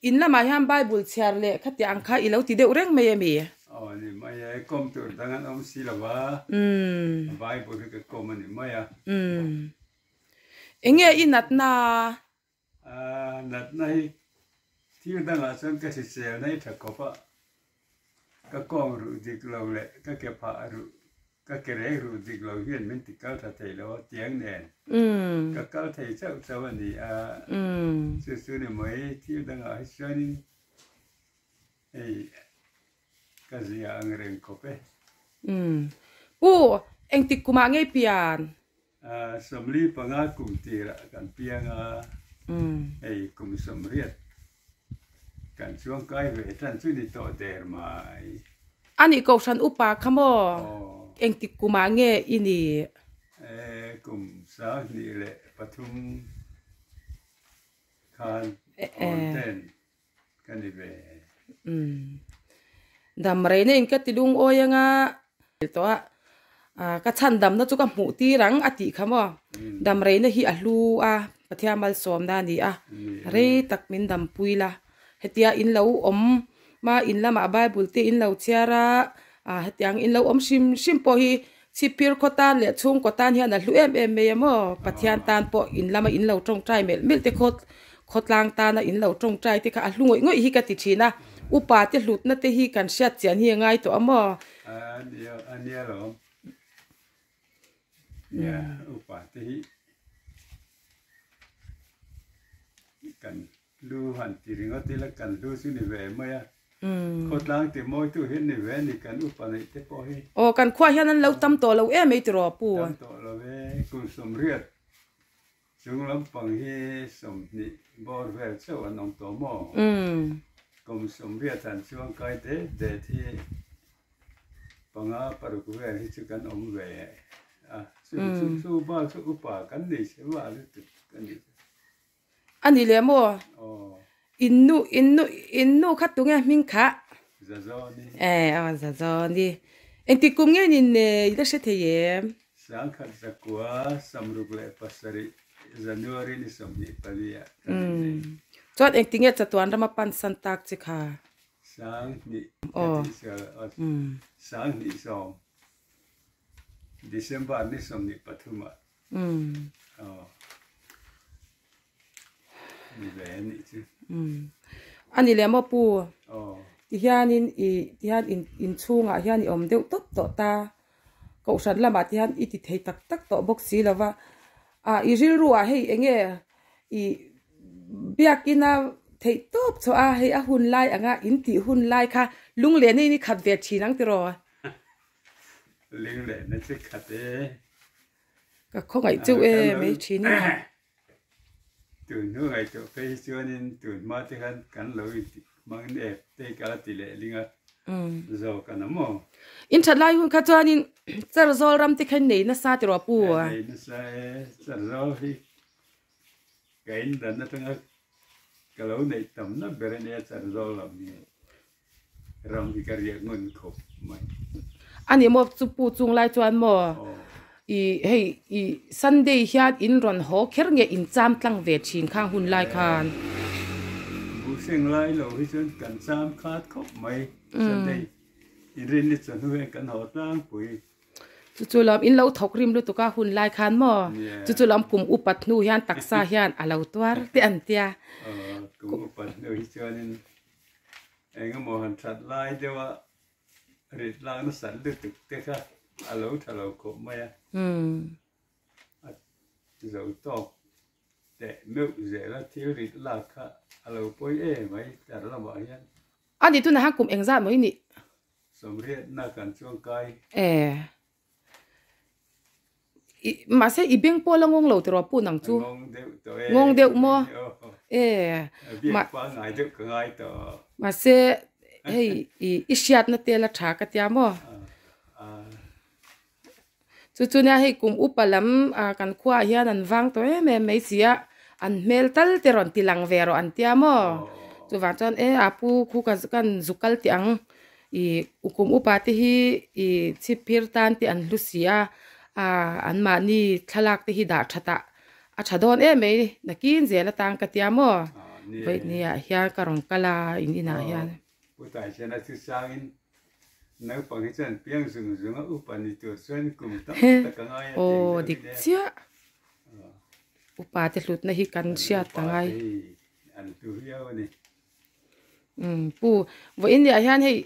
Speaker 1: in lamah hian Bible chhiar leh khatiang ang kha i lo ti deuh reng mai ami?
Speaker 2: Aw ni mai e, kawm tur dang an awm si lo va, Bible hi ka kawm a ni mai a.
Speaker 1: Enge i natna?
Speaker 2: Natna hi thil dangah chuan ka hrisel na hi tha khawp a, ka kawng ruh dik lo leh ka ke phah ruh, ka ke reng ruh dik lo hian min ti kal tha thei lo a, tiang nen ka kal thei chauh chauh a ni a, chu chu ni mai thil dangah hi chuanin hei ka zia ang reng khawp e.
Speaker 1: Pu, engtik kumah ngei pian?
Speaker 2: 45 kum tirah kan piang a, hei kum 80 kan chuangkai ve tan chu ni tawh der mai.
Speaker 1: A nih kohhran upa kha maw? Engtik kumah nge i nih?
Speaker 2: Kum 2003 khan awn ten ka ni ve.
Speaker 1: Dam reina in ka ti lungawi anga tawh a, ka chhan damna chu ka hmuh tir ang a tih kha maw. Dam reina hi a hlu a, Pathian malsawmna a ni a, rei tak min dampui la. Hetia in lo awm ma in lamah Bible te in lo chhiar a, hetiang in lo awm hrim hrim pawh hi Chhipphir khaw tan leh chhungkaw tan hian a hlu em em mai a maw? Pathian tan pawh in lama in lo tawngtai melh melh te khaw khawtlang tana in lo tawngtai te kha a hlu ngawih ngawih hi ka ti thin a, upa te hlutna te hi kan hriat chian hi a ngai tawh a maw?
Speaker 2: A nia a nia lo nia upa te hi kan Lu han ti ringawt ila kan hlu chu ni ve mai a, khawtlang ti mawitu hian ni ve a ni kan upa neih te pawh hi.
Speaker 1: Aw kan khua hian an lo tam tawh lo em ei tiraw pu?
Speaker 2: Tam tawh lo e, kum 80 chung lampang hi 20 bawr vel chauh an awm tawh maw? Kum 80 han chuang kai det det hi 5 6 vel hi chu kan awm ve a, chu chu chu bak chu upa kan nei che va lutuk a ni.
Speaker 1: A ni leh maw? In nu, in nu, in nu kha tunge hming kha?
Speaker 2: Zazawni.
Speaker 1: Eh, aw Zazawni. Engtik kum nge nin i la hre thei em?
Speaker 2: 1967 January ni 24 ah kan innei.
Speaker 1: Chuan engtik nge chatuan rama pan san tak che kha?
Speaker 2: Sanghnih ka tih sual, 2010 December ni 23 ah.
Speaker 1: A ni leh maw pu? Tihianin i tihian in inchhungah hian i awm deuh tawp tawh ta. Kohhran lamah tihian i ti thei tak tak tawh bawk si lo va. Ah i rilru ah hei eng nge i biakina theih tawp chhuah a hei a hun lai anga in tih hun lai kha lunglehna in i khat ve thin ang tiraw?
Speaker 2: Lunglehna chu khat e.
Speaker 1: Ka khawngaih cheuh e mai thin in.
Speaker 2: Tun hnu ngaihtuah phei hi chuanin tun hma te khan kan lo inti hmang nep te hi ka la ti leh ling a zawk a na maw.
Speaker 1: In that lai hun kha chuanin Charzawl ram te kha in nei nasa tiraw pu
Speaker 2: a? Nei nasa e, Charzawl hi ka in dan atanga ka lo neih tamna ber a nia Charzawl lam hi. Ram hi ka riak ngun khawp mai.
Speaker 1: A nih maw chu pu chung lai chuan maw I hei i Sunday hian in rawn haw kher nge in cham tlang ve thin khang hun lai khan.
Speaker 6: Buhseng lai lo hi chuan kan cham khat khawp mai Sunday inrinni chawhnu hian kan haw tlangpui.
Speaker 1: Chu chu lam in lo thawk rim lutuk a hun lai khan maw? Chu chu lam kum upat hnu hian taksa hian a lo tuar te an tia.
Speaker 6: Kum upat hnu hi chuanin eng emaw han that lai deuh a rit lak nasat lutuk te kha a lo tha lo khawp mai a. A zo tawk teh meuh zel a thil rit lak kha a lo pawi em mai tlar lamah hian.
Speaker 1: A ni tunah hian kum engzat maw i nih?
Speaker 6: Sawmriatna kan chuang kai.
Speaker 1: E. I, mahse i beng pawh la ngawng lo tiraw pu nang chu?
Speaker 6: Ngawng deuh tawh e.
Speaker 1: Ngawng deuh maw? E.
Speaker 6: Biak pangngai deuh ka ngai tawh.
Speaker 1: Mahse hei i i hriatna te la tha ka tia maw? Chu chu nia hei kum upa lam ah kan khuaah hian an vang tawh em em mai si a, an hmel tal te rawn ti lang ve rawh an tia maw? Chuvang chuan e a pu khu ka kan zu kal tih ang ih kum upa te hi ih chhip phir tan te an hlu si a, ah anmahni thlalak te hi dah that ah a tha dawn em mai nakin zel atang ka tia maw? Vawinia hian ka rawn kal a in inah hian.
Speaker 6: Pu Taisena chu sangin naupang hi chuan piang zung zung a upa ni tur chuan kum tam tak a ngai a tih ang
Speaker 1: deuh hi le. Chiah. Upa te hlutna hi kan hriat a ngai.
Speaker 6: Upa te hi an hlu viau a ni.
Speaker 1: Pu vawiin ni ah hian hei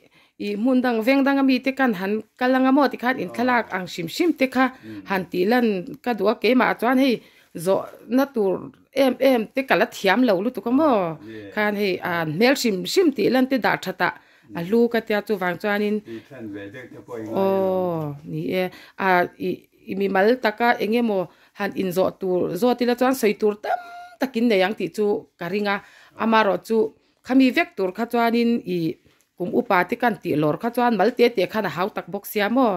Speaker 1: i hmun dang veng dang ami te khan han kal anga maw tikhan in thlalak ang hrim hrim te kha han tih lan ka duh a keimah ah chuan hei zawhna tur em em te ka la thiam lo lutuk a maw khan hei an hmel hrim hrim tih lan te dah that ah a hlu ka tia chuvang chuanin aw ni e a ih i mimal taka eng emaw han inzawh tur zawt ila chuan sawi tur tam takin nei ang tih chu ka ring a amaherawh chu khami vek tur kha chuanin ih kum upa te kan tih lawr kha chuan mal te te khan a hau tak bawk sia maw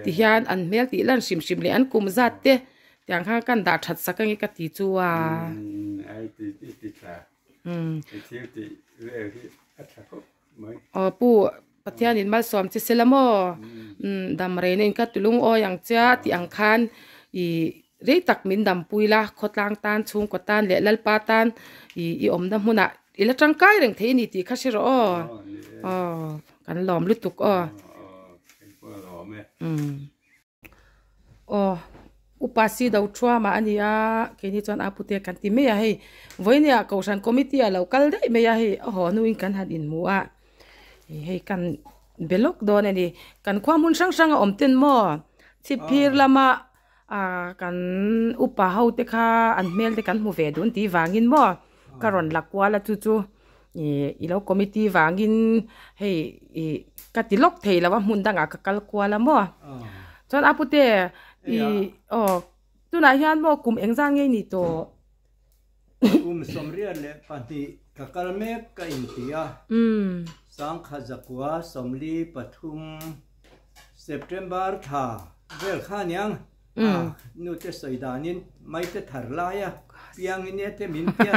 Speaker 1: tihian an hmel tih lan hrim hrim leh an kum zat te tiang khan kan dah that sak ange ka ti chu a. Aw pu Pathianin malsawm che sela maw dam reina in ka tulung awi ang che tih ang khan ih rei tak min dampui la khawtlang tan chhungkaw tan leh Lalpa tan ih i awmna hmunah I la tangkai reng thei a ni tih kha hre rawh aw. Aw, kan lawm lutuk aw. Aw, upa si do thuama a ni a, keini chuan a pute kan ti mai a hei. Vawinia Kohhran committee a lo kal daih mai a hei, a haw hnuin kan han inhmu a. Hei kan be lawk dawn a ni. Kan khua hmun hrang hrang a awm ten maw? Chhipphir lama Ah kan upa ho te kha an hmel te kan hmu ve dun tih vangin maw ka rawn la kual a chu chu ih i lo committee vangin hei ih ka ti lawk thei lo a hmun dangah ka kal kual a maw chuan a pute ih aw tunah hian maw kum engzah nge ni tawh.
Speaker 7: Kum 22 ka kal mek ka inti a sangkhat zakua 43 September thla vel kha aniang a nu te sawi danin mai te thar lai a piang in e te min tia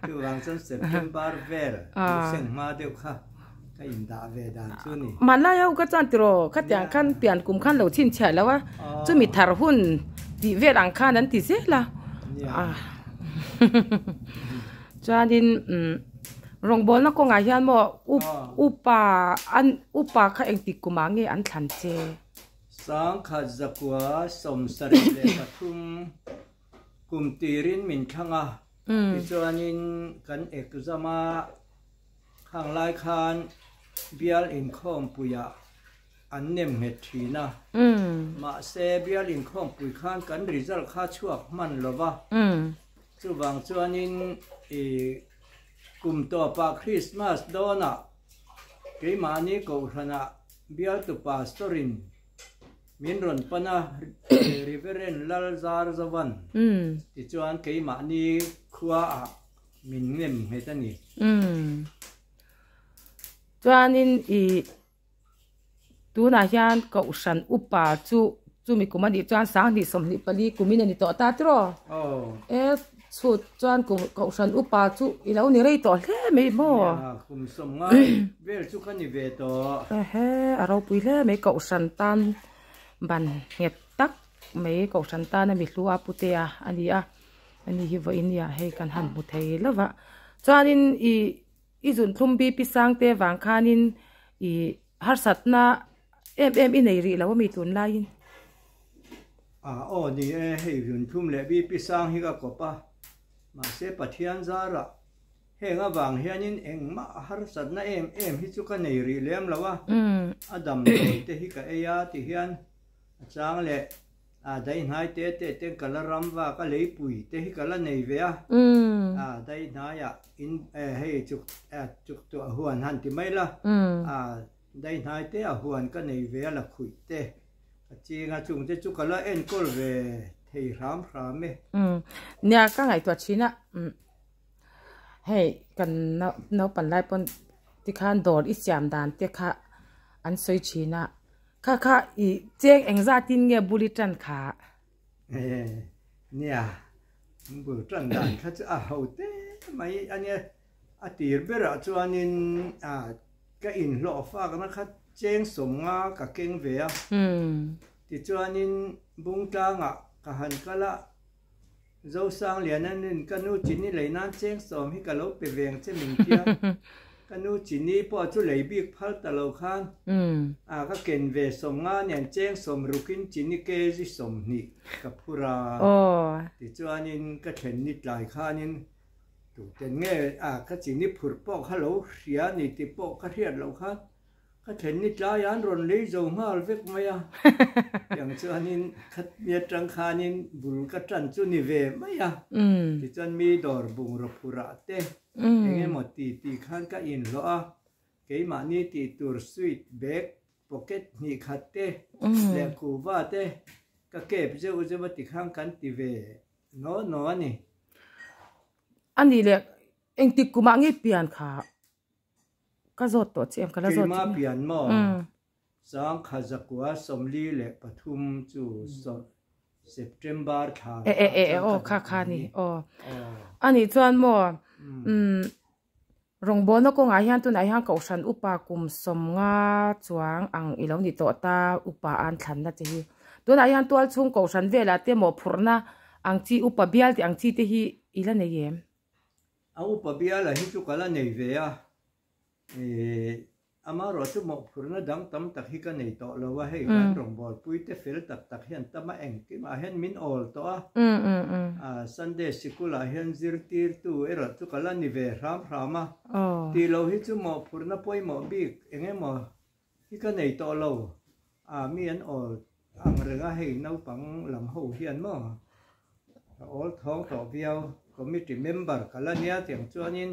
Speaker 7: chuvang chuan September vel seng hma deuh kha ka indah ve dan chu ni.
Speaker 1: Hmanlai ho ka chuan tiraw khatiang khan pian kum khan lo chhinchhiah lo a chumi thar hun tih vel ang khan an ti zel a chuanin rawngbawlna kawngah hian maw upa an upa kha engtik kumah nge an thlan che?
Speaker 7: 1973 kum tirin min thlang a tichuanin kan exam a. Khang lai khan bial inkhawmpuiah an nem nghet thin a, mahse bial inkhawmpui khan kan result kha chhuak hman lo va, chuvang chuanin i kum tawpah Christmas dawnah keimahni Kohhranah bialtu Pastor-in min rawn pan a, Reverend Lalzarzovan tichuan keimahni khuaah Min ngem nghet a ni.
Speaker 1: Umm. Chuanin i tunah hian Kohhran upa chu chumi kum a nih chuan 2024 kumin a ni tawh ta tiraw?
Speaker 7: Aw.
Speaker 1: E chhut chuan kum Kohhran upa chu i lo ni rei tawh hle mai maw?
Speaker 7: Nia, kum 50 vel chu ka ni ve tawh.
Speaker 1: Ehe, a ropui hle mai Kohhran tan ban nghet tak. mai kohhran tana mi hlu a putea a ni a ani hi vawiin nia hei kan han hmu thei lo va chuanin ih i zunthlum bp sang te vang khanin ih harsatna em em i nei rih lo a mi tunlaiin.
Speaker 7: A aw ni e hei zunthlum leh bp sang hi ka kawp a mahse Pathian zarah Heng avang hianin engmah harsatna em em hi chu ka nei rih lem lo a, a damdawi te hi ka ei a ti hian a chang leh a daihnai te te ten ka la ram vak a, leipui te hi ka la nei ve a, a daihnaiah in hei chuk chuk tuah huan han ti mai la, a daihnai te a huan ka nei ve a la khuih te ka ching a, chung te chu ka la enkawl ve thei hram hram e.
Speaker 1: Nia ka ngaihtuah thin a. Hei kan naupang lai pawn tikhan dawr i siam dan te kha an sawi thin a kha kha ih cheng engzat in nge bul i tan kha.
Speaker 7: Nia bul tan dan kha chu a ho te mai a nia a tir berah chuanin ka inhlawh fakna kha cheng sawmnga ka keng ve a tichuanin bungtlangah ka han kal a. Zosangliana nun ka nu Chini lei nan cheng sawm hi ka lo pe veng che min tia. Ka nu Chini pawh chu lei bik phal ta lo khan a ka ken ve sawm nga nen cheng sawm rukin Chini kg 20 ka phur a. Tichuanin ka thlen ni tlai khanin tuten nge a ka Chini phurh pawh kha lo hria ni tih pawh ka hriat loh khan Ka thlen ni tlai an rawn lei zo nghal vek mai a, tiang chuanin khatmi atang khanin bul ka tan chu ni ve mai a, tichuan mi dawr bungraw phurah te eng emaw ti ti khan ka inhlawh a, keimahni tih tur sweet bag pocket hnih khat te leh kuva te ka kep zeuh zeuh a tikhan kan ti ve naw naw a ni.
Speaker 1: A nih leh engtik kumah nge pian kha? Ka zawt tawh che em? Ka la zawt che.
Speaker 7: Keimah pian maw? Sangkha zakua 43 chu September thla
Speaker 1: E e e aw kha kha ni aw. A nih chuan maw rawngbawlna kawngah hian tunah hian kohhran upa kum 50 chuang ang i lo ni tawh ta upa an thlanna che hi. Tunah hian tualchhung kohhran velah te mawhphurhna ang chi upa bial tih ang chi te hi i la nei em?
Speaker 7: A upa biala hi chu ka la nei ve a, ih amarawh chu mawhphurhna dang tam tak hi ka nei tawh lo a, hei kan rawngbawlpui te fel tak tak hian tam a engkimah hian min awl tawh a, Sunday sikulah hian zirtirtu erawh chu ka la ni ve hram hram a, tih lo hi chu mawhphurhna pawimawh bik eng emaw hi ka nei tawh lo, mi an awl ang reng a hei naupang lam ho hian maw ka awl thawng tawh viau committee member ka la nia tiang chuanin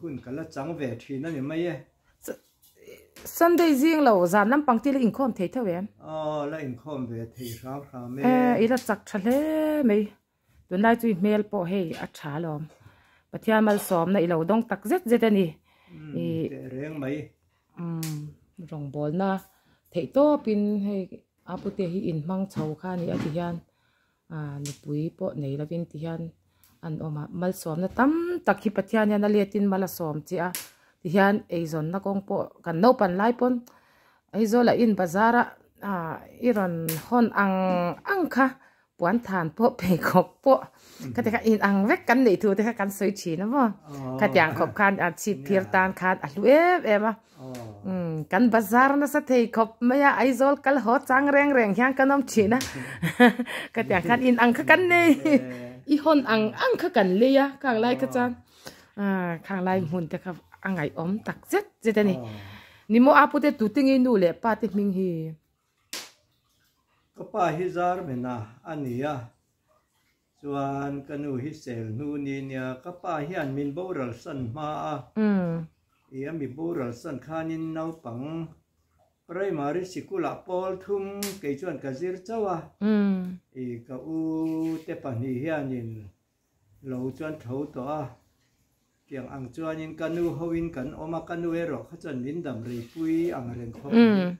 Speaker 7: hun ka la chang ve thin a ni mai e.
Speaker 1: Sunday zing lo zan lampang te la inkhawm thei tho em?
Speaker 7: Aw la inkhawm ve thei hram hram
Speaker 1: e. E i la chak tha hle mai tunlai chu i hmel pawh hei a tha alawm Pathian malsawmna i lo dawng tak zet zet a ni.
Speaker 7: Umm teh reng mai.
Speaker 1: Umm rawngbawlna theih tawpin hei a pute hi inhmang chho kha a ni a ti hian ah nupui pawh nei lovin ti hian an awm a malsawmna tam tak hi Pathian hian a letin mal a sawm che a ti hian eizawnna kawng pawh kan naupan lai pawn Aizawl ah in bazar a ah i rawn hawn ang ang kha Puan than pawh pheikhawk pawh khati kha in ang vek kan neih thu te kha kan sawi thin a maw khatiang khawp khan a chhip phir tan khan a hlu em em a umm kan bazar nasa thei khawp mai a Aizawl kal haw chang reng reng hian kan awm thin a khatiang khan in ang kha kan nei i hawn ang ang kha kan lei a khang lai kha chuan ah khang lai hmun te kha a ngaihawm tak zet zet a ni ni maw a pute tute ngei nu leh pa te hming hi.
Speaker 7: Ka pa hi Zarmena a ni a, chuan ka nu hi sel hnu ni nia, ka pa hian min boral san hma a, i a mi boral san khanin naupang primary sikulah pawl thum kei chuan ka zir chauh a, i ka u te pahnih hianin lo chuan tho tawh a, tiang ang chuanin ka nu hoin kan awm a, ka nu erawh kha chuan min dam reipui ang reng khawp mai.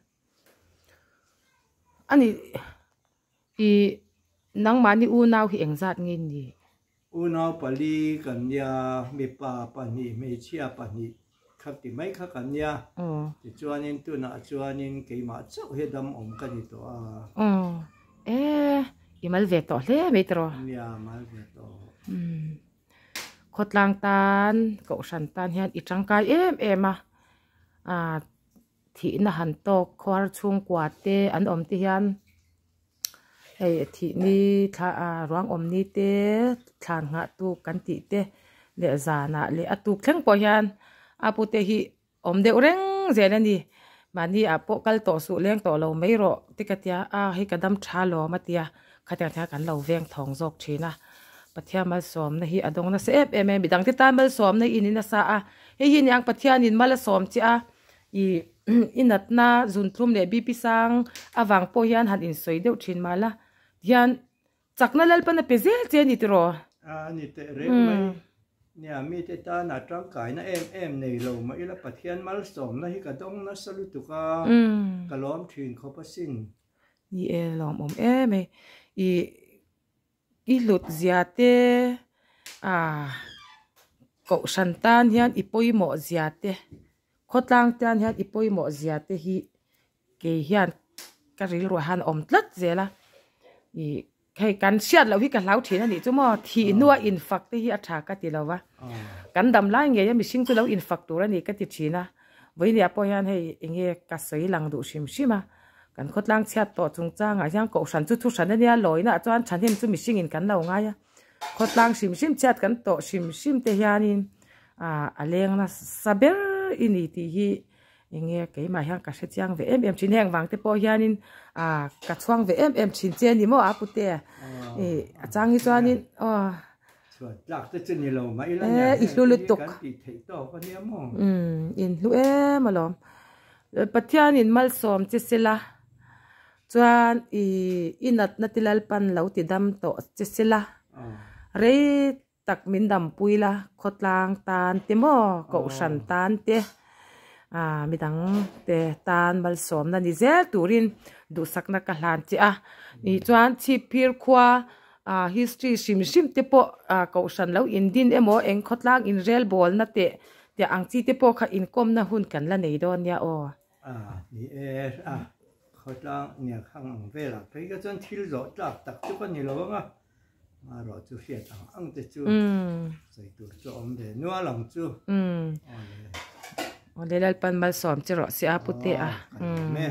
Speaker 1: Ani i nangmahni unau hi engzat nge ni?
Speaker 7: Unau pali kan nia, mipa pahnih hmeichhia pahnih kha ti mai kha kan nia. Tichuanin tunah chuanin keimah chauh hi dam awm ka ni tawh a.
Speaker 1: E i mal ve tawh hle mai tiraw?
Speaker 7: Nia mal ve tawh.
Speaker 1: Umm khawtlang tan kohhran tan hian i tangkai em em a ah thihna han tawk khuar chhungkua te an awm te hian hei thih ni thla ah ruang awm ni te thlan nghah tuk kan tih te leh zanah leh a tuk thleng pawh hian a pute hi awm deuh reng zel a ni mahni ah pawh kal tawh suh leng tawh lo mai rawh te ka tia a hei ka dam tha lawm a tia khatiang thlenga kan lo veng thawng zawk thin a Pathian malsawmna hi a dawng nasa em em e midang te tan malsawmna i ni nasa a hei hi aniang Pathianin mal a sawm che a ih i natna zuntlum leh BP sang avang pawh hian han insawi deuh thin mahla tihian Chakna Lalpan a pe zel che a ni tiraw?
Speaker 7: A ni teh reng mai. Nia, mite tana tangkaina em em nei lo mah ila Pathian malsawmna hi ka dawng nasa lutuk a, ka lawm thin khawp asin.
Speaker 1: Ni e, lawmawm em e. I i hlut zia te a kohhran tan hian i pawimawh zia te, khawtlang tan hian i pawimawh zia te hi Kei hian ka rilruah hian a awm tlat zel a, ih hei kan hriat loh hi ka hlau thin a nih chu maw, thih hnua infak te hi a tha ka ti lo va, kan dam lai ngei a mihring chu lo infak tur a ni ka ti thin a, vawinia pawh hian hei eng nge ka sawi lang duh hrim hrim a, kan khawtlang chhiat tawh chungchangah hian kohhran chu thu hran a nia, lawina ah chuan thahnem chu mihringin kan lo ngai a, khawtlang hrim hrim chhiat kan tawh hrim hrim te hianin ah a leng nasa ber i ni tih hi. Enge keimah hian ka hre chiang ve em em thin heng vang te pawh hianin ah ka chhuang ve em em thin che a ni maw a pute ih a chang hi chuanin aw
Speaker 7: Chuan tlak te chu ni lo mah ila nia
Speaker 1: i hlu lutuk
Speaker 7: kan tih theih tawk a nia maw
Speaker 1: umm in hlu em alawm Pathianin malsawm che sela chuan ih i natna te Lalpan lo ti dam tawh che sela rei tak min dampui la khawtlang tan te maw kohhran tan te ah midang te tan malsawmna ni zel turin duhsakna ka hlan che a ih chuan chhipphir khua ah history hrim hrim te pawh ah kohhran lo indin emaw eng khawtlang inrel bawlna teh tih ang chi te pawh kha inkawmna hun kan la nei dawn nia aw.
Speaker 7: Ah ni e a khawtlang nia khang ang velah phei kha chuan thil zawh tlak tak chu ka ni lo ang a. Marawh chu hriat ang ang te chu sawi tur chu a awm ve nual ang chu. Awle.
Speaker 1: Awle Lalpan malsawm che rawh se a pute a.
Speaker 7: Aw kan lawm e.